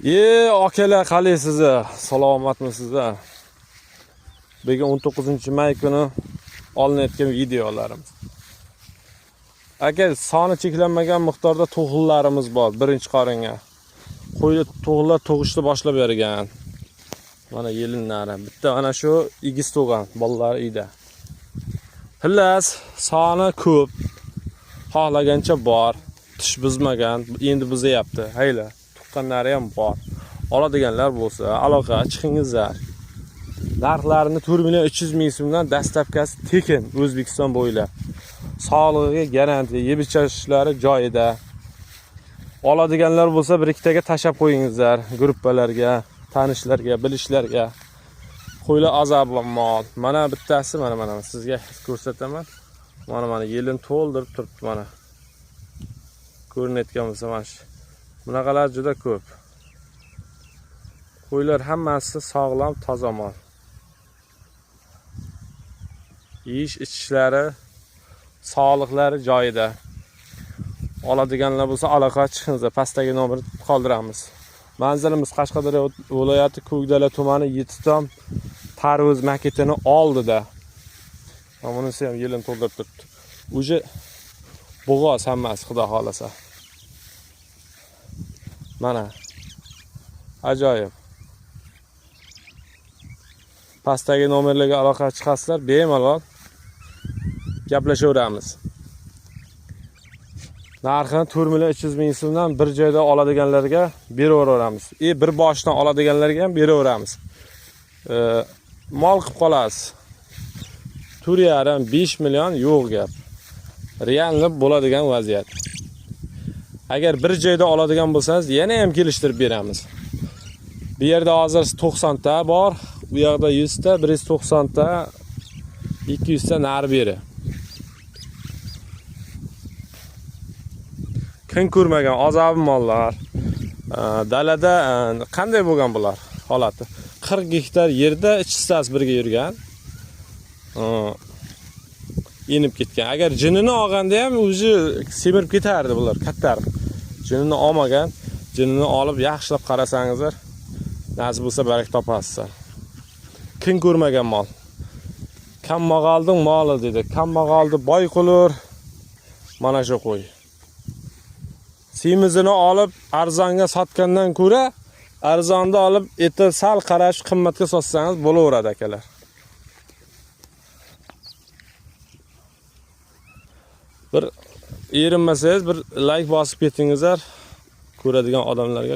Akalar, qalaysizlar? Salomatmisizlar? Bugun 19-may kuni olinayotgan videolarimiz. Aka, soni cheklanmagan miqdorda to'g'illarimiz bor, birinchi qoringa. Qo'yda to'g'illar tug'ishni boshlab bergan. Mana yelinlari. Bitta ana shu egiz tug'an bolalar uyda. Xullas, soni ko'p. Xohlagancha bor. Tish buzmagan, endi buzayapti. Hayla, tuqqanlari ham bor. Oladiganlar bo'lsa, aloqa chiqingizlar. Narxlarini 4 million 300 ming so'mdan, доставка si tekin O'zbekiston bo'ylab. Sog'lig'iga garantiya, yeb ichishlari joyida. Oladiganlar bo'lsa, bir ikkitaga tashab qo'yingizlar gruppalarga, tanishlarga, bilishlarga. Qo'ylar azob mol. Mana bittasi, mana sizga ko'rsataman. Mana yelin to'ldirib turibdi mana. Ko'rinayotgan bo'lsa mana shu. Bunaqalar juda ko'p. Qo'ylar hammasi sog'lom, toza mol. Yeyish ichishlari, sog'liqlari joyida. Oladiganlar bo'lsa aloqa chiqingizlar. Pastdagi nomerni qoldiramiz. Manzilimiz Qashqadaryo viloyati Ko'kdala tumani Yettitom tarvuz maketini oldida. Mana bunisi ham yelin to'ldirib turibdi. Уже bo'g'oz hammasi, xudo xolasa. Mana. Ajoyib. Pastdagi nomerlarga aloqa chiqasizlar, bemalol gaplashaveramiz. Narxini 4 million 300 ming so'mdan bir joyda oladiganlarga beraveramiz. Bir boshdan oladiganlarga ham beraveramiz. Mol qilib qolasiz. 4,5 5 million yo'q gap. Реально bo'ladigan vaziyat. Agar bir joyda oladigan bo'lsangiz, yana ham kelishtirib beramiz. Bu yerda hozir 90 ta bor, u yoqda 100 ta, 190 ta, 200 ta nari beri. Kun ko'rmagan azobi mollar. Dalada qanday bo'lgan bular holati? 40 gektar yerda ichistasi birga yurgan. Enib ketgan. Agar jinini olganda ham o'zi semirib ketardi bular, kattarib. Jinini olmagan, jinini olib yaxshilab qarasangizlar, nasib bo'lsa barak topasizlar. Kun ko'rmagan mol. Kambag'alning moli dedi. Kambag'alni boy qilur mana shu qo'y. Semizini olib arzonga sotgandan ko'ra arzonda olib eti sal qarash qimmatga sotsangiz bo'laveradi akalar. Bir erinmasangiz bir like bosib ketingizlar, ko'radigan odamlarga